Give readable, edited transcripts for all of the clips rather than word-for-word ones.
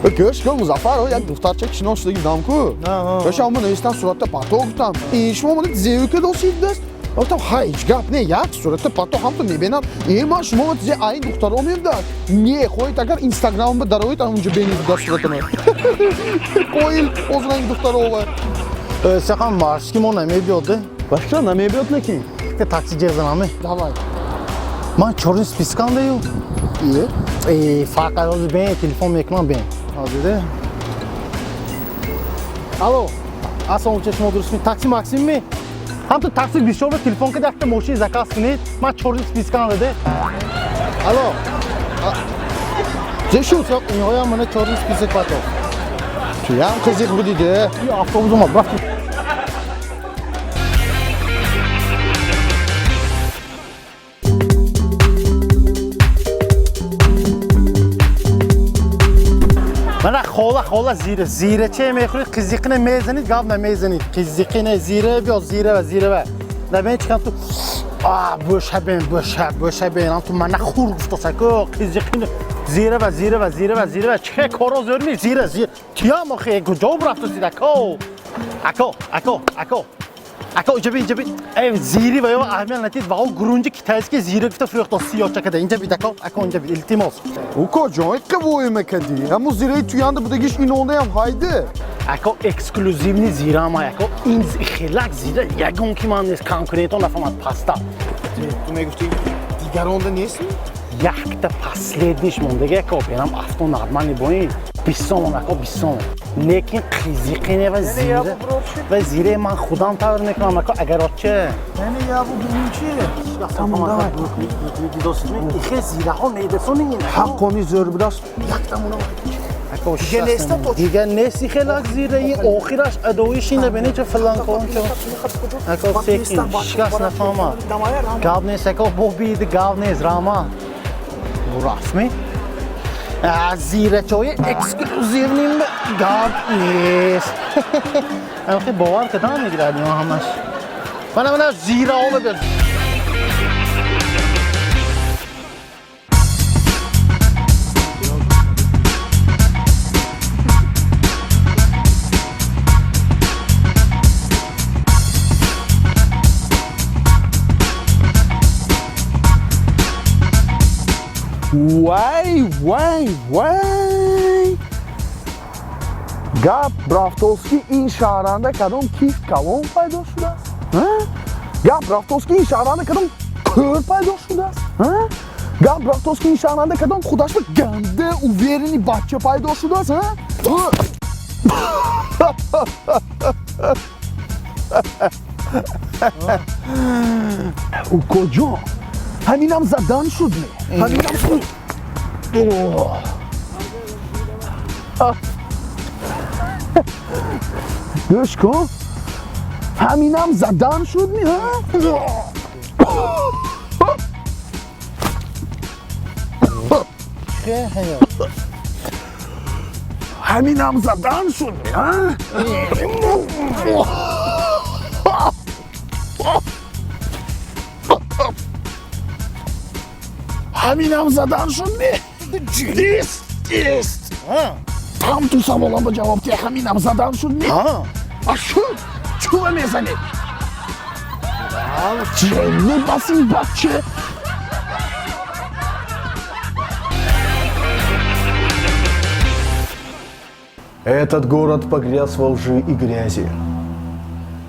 Гӯш кун, Музаффар, як духтарча шинос шудаги будам ку. Гӯш, ама навистам, суратта пато гуфтам. И шумо омада зевика досид даст. Гуфтам, ҳай, ҳеҷ гап не, як суратта пато ҳамто мебинам. Е, ман шумо зе айн духтаро мебдад. Не, хоҳед агар инстаграмба дароед, онҷо бинед да суратама. Қоил озранги духтарова. Сақан маршки мо намебиёд. Башка намебиёд лекин. Такси ҷезанаме. Давай. Ман чорни спискам даю. Е? Э, фақат ҳозир бен телефон мекунам бен. Ҳозир. Алло. Ассалому алейкум, шумо дурустми? Такси Максимми? Ҳам ту такси бисёр ба телефон кард, якта мошин заказ кунед. Ман чорни спискам даде. Алло. Зе шуд? Инҳоям мана чорни список пато. Туям қизиқ будиде. Автобус омад, рафтем. Мана хола, хола, зира, зира че мехӯред, қизиқине мезанед, гап намезанед. Қизиқине зира биё, зира ва зира ва. Набен чикам ту а бӯша бен, бӯша, бӯша бен, ам ту мана хур гуфтосаку, қизиқине зира ва зира ва зира ва зира ва че коро зӯр ми зира зира. Тиям охе куҷо рафтосид ако? Ако, ако, ако. Ако, инҷа би, инҷа би. Э, зири ва ё аҳамият натид, ва гурунҷи китайски зира гуфта фурӯхто сиёчакада. Инҷа бид ако, ако инҷа бид, илтимос. Уко ҷон, иққа вой мекади. Ҳамун зираи туянда будагиш инонаям ҳайде. Ако, эксклюзивни зирама, ако, ин хелак зира ягон ки ман нест, конкурентон нафаҳмад паста. Ту мегуфти дигаронда нестми? Якта последниш мондаги, ако, берам авто нормальный боин. 20 сомон, ако, 20 сомон. Лекин қизиқине ва зира. Ва зираи ман худам тавр мекунам, ако, агароче. Яъне ябу бубинчи. Тамом, давай. Ихе зираҳо медасони ин. Ҳаққони зӯр будааст. Якта мона. Ако, Дига неста то? Дига нест ихелак зираи охираш адоиши набини чо фалон кон чо. Ако, секин, шикаст нафаҳмад. Гап нест, ако, бо биди гап нест, рама. Бурафтми? Зирачои эксклюзивним гап нест. Амхи бовар кадан мегирад ё ҳамаш. Мана мана зираҳо бибир. Вай, вай, вай! Гап рафтост, ки ин шаҳранда кадом кифт калон пайдо шудааст? Гап рафтост, ки ин шаҳранда кадом кӯр пайдо шудааст? Гап рафтост, ки ин шаҳранда кадом худаш ба ганда уверенный бача пайдо шудааст? Укоҷон, ҳаминам задан шуд ме? Ҳаминам шуд. Гӯш кун, ҳаминам задан шуд ми? Ҳаминам задан шуд ми? Ҳаминам задан шуд ми? Ист, ист, там ту саволам ба ҷавоб диҳ. Ҳаминам задан шуд ми? А шуд, чӯва мезанед? Ҷенни бас ин бача. Этот город погряз во лжи и грязи.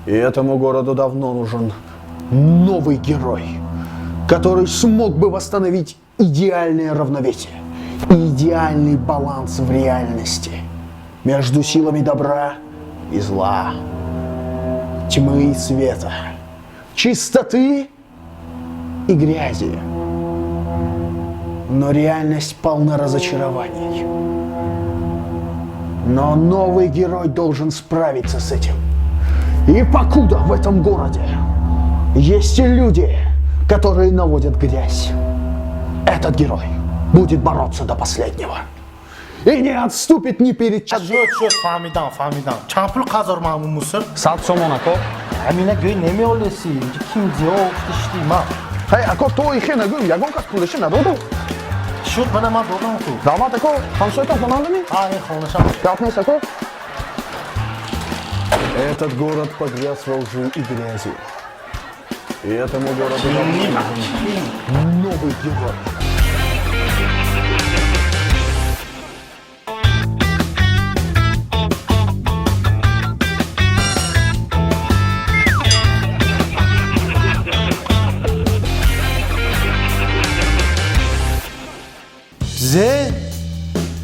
И этому городу давно нужен новый герой, который смог бы восстановить идеальное равновесие, идеальный баланс в реальности между силами добра и зла, тьмы и света, чистоты и грязи. Но реальность полна разочарований. Но новый герой должен справиться с этим. И покуда в этом городе есть люди, которые наводят грязь, этот герой будет бороться до последнего. И не отступит ни перед чем. Шуд, шуд, фаҳмидам, фаҳмидам. Чанд пул қазор маъмул мусир? 100 сомон, ако. Ҳамина гӯй намеолеси. Инҷа ким зиё гуфтишти ма. Ҳай, ако, то ихе нагӯ, ягон кас пулеше надоду. Шуд, мана ман додам ку. Раҳмат, ако, ҳамсоятон хонандами? А, ин хонашам. Гап нест, ако. Этот город погряз во лжи и грязи. И этому городу нужен новый герой. Зе?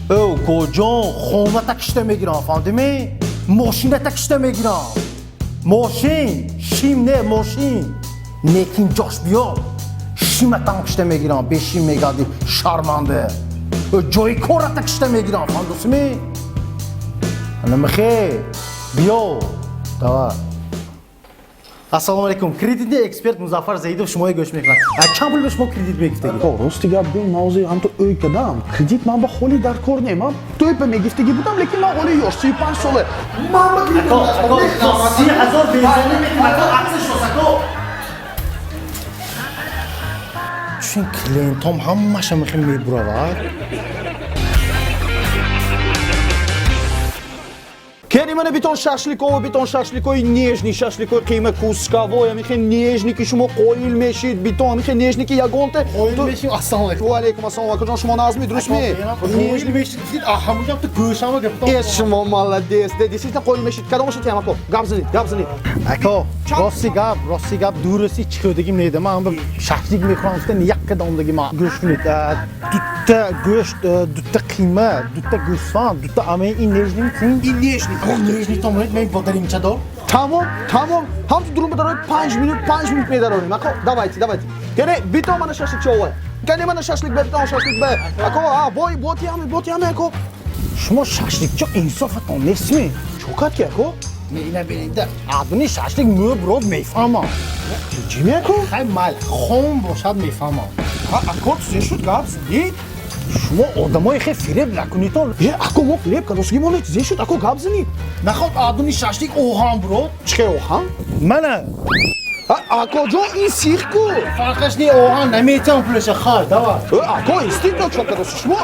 Ӯ, коҷон, хоната кишта мегирам, фаҳмдимӣ? Мошината кишта мегирам. Мошин, шим не, мошин. Некин ҷош биё. Шиматам кишта мегирам, бешим мегарди, шарманде. Ӯ, ҷои кората кишта мегирам, фаҳмдосимӣ? Намихе, биё. Давай. Ассалому алайкум. Кредитный эксперт Музаффар Заидов шуморо гӯш мекунад. Чанд пул ба шумо кредит мегифтагӣ? Ако, рости гап гӯем, ман ҳозир ҳамто ӯй кардам. Кредит ман ба ҳоли дар кор не. Ман тӯйпа мегифтагӣ будам, лекин ман ҳоли ёш, 35 сола. Ман ба кредит 30 000 бензини метимад, аксаш ако. Чун клиентом ҳамаша мехе мебуравад. Кени мана битон шашликову, битон шашликои нежный, шашликои қима кусковой, амихе нежный ки шумо қоил мешид, битон, амихе нежный ки ягонте. Қоил мешим, ассалому алайкум. Ва алайкум ассалом, акаҷон, шумо назми, дурустми? Қоил мешид, ҳамуҷам ту гӯшама гирифтам. Э, шумо молодец, де, действительно қоил мешид. Кадом шид ако? Гап занид, гап занид. Ако, рости гап, дурусти чиқудагим неда. Ман ба шашлик мехӯрам, гуфта якка домдаги ман. Гӯш кунед, дутта гӯшт, дутта қима, дутта гӯсфанд, дутта аме ин нежный тин. Ин нежный. Нежный томонед, мен бодаринча дор. Тамом, тамом. Ҳам ту дурум барои 5 минут, 5 минут медарорем. Ако, давайте, давайте. Кене, битон мана шашлик чова. Кене мана шашлик бе, битон шашлик бе. Ако, а, бой, боти ҳаме, боти ҳаме, ако. Шумо шашликчо инсофатон нестми? Чокат ки, ако? Ина бинед, адуни шашлик мӯ брод мефаҳмам. Чӣ ми, ако? Хай майл, хом бошад мефаҳмам. Ако, чизе шуд, гап занид? Шумо одамои хе фиреб накунитон. Е, ако, мо фиреб кадосги мо не, чизе шуд, ако, гап занид. Наход адуни шашлик оҳан брод. Чӣ оҳан? Мана. Акоҷон, ин сих ку. Фарқаш не, оҳан наметиҳам пулаша, хай, давай. Ако, истид, чо кадоси шумо?